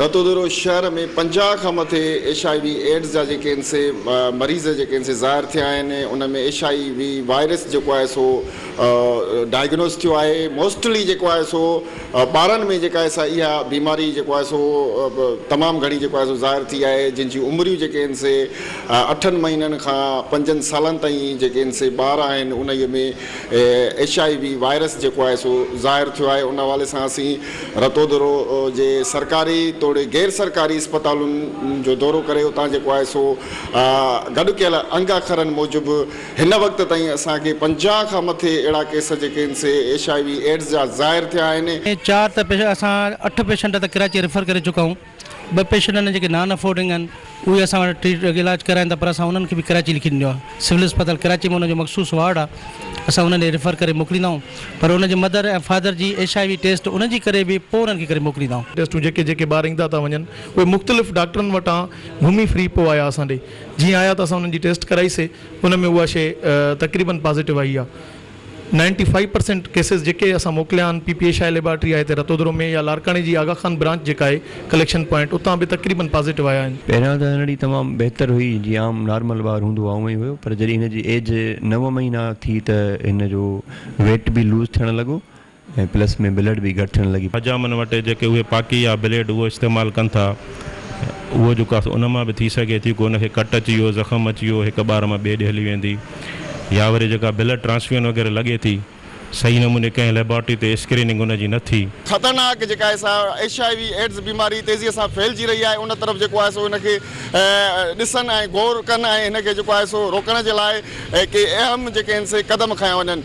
رتوديرو شهر ۾ 50 کان مٿي ايڇ I V AIDS جا جيڪي آهن سي مريض جيڪي آهن سي ظاهر ٿيا آهن ان ۾ ايڇ I V virus جيڪو آهي سو ڊائگنوز ٿيو آهي موسٽلي جيڪو آهي سو ٻارن ۾ جيڪا آهي سا اها بيماري جيڪو آهي سو تمام گهڻي جيڪو آهي سو ظاهر ٿي آهي جن جي عمريون جيڪي آهن سي اٺن مهينن کان پنجن سالن تائين جيڪي آهن سي ٻار آهن انهي ۾ ايڇ I V virus جيڪو آهي سو ظاهر ٿيو آهي ان حوالي سان اسين رتودرو جي سرڪاري توڙي غير سرڪاري اسپتالن جو دورو ڪري اتان جيڪو آهي سو گڏ ڪيل انگ اکرن موجب هن وقت تائين اسان کي 50 کان مٿي اهڙا ڪيس جيڪي آهن C H I V AIDS جا ظاهر ٿيا آهن. چار ته اسان اٺ پيشنٽ ته ڪراچي ريفر ڪري چڪا آهيون. ٻه پيشنٽ آهن جيڪي نان افورڊنگ آهن اهي اسان وٽ ٽريٽ علاج ڪرائين ٿا پر اسان انهن کي به ڪراچي لکي ڏنو آهي سول اسپتال ڪراچي ۾ ان جو مخصوص وارڊ آهي اسان انهن ڏي ريفر ڪري موڪليندا آهيون پر ان جي مدر ۽ فادر جي ايڇ I V test ان جي ڪري به پوء انهن کي ڪري موڪليندا آهيون. ٽيسٽون جيڪي جيڪي ٻار ايندا ٿا وڃن اهي مختلف ڊاڪٽرن وٽان گهمي ڦري پوء آيا اسان ڏي جيئن آيا ته اسان انهن جي ٽيسٽ ڪرائي سي ان ۾ اها شي تقريبن پازيٽو آئي آهي. نائنٽي فائيو پرسينٽ ڪيسز جيڪي اسان موڪليا آهن پي پي ايش I laboratory آهي هتي رتودرو ۾ يا لاڙڪاڻي جي آغا خان برانچ جيڪا آهي ڪليڪشن پوائنٽ اتان به تقريبن پازيٽو آيا آهن. پهريان ته هنڙي تمام بهتر هئي جيئن عام نارمل ٻار هوندو آهي اونئين هيو پر جڏهن هن جي ايج نو مهينا ٿي ته هن جو ويٽ به لوز ٿيڻ لڳو ۽ پلس ۾ بلڊ به گهٽ ٿيڻ لڳي. حجامن وٽ جيڪي اهي پاڪي يا بليڊ اهو استعمال ڪن ٿا اهو جيڪو آهي سو ان مان به ٿي سگهي ٿي ڪو ان کي ڪٽ اچي ويو زخم اچي ويو هڪ ٻار مان ٻئي ڏي هلي ويندي يا وري جيڪا بلڊ ٽرانسفيون وغيره لڳي ٿي صحيح نموني ڪنهن ليبارٽري تي اسڪريننگ ان جي نه ٿي. خطرناڪ جيڪا آهي سا ايڇ I V AIDS بيماري تيزي سان ڦهلجي رهي آهي ان طرف جيڪو آهي سو ان کي ڏسن ۽ غور ڪن ۽ هن کي جيڪو آهي سو روڪڻ جي لاء ڪي اهم جيڪي آهن سي قدم کنيا وڃن.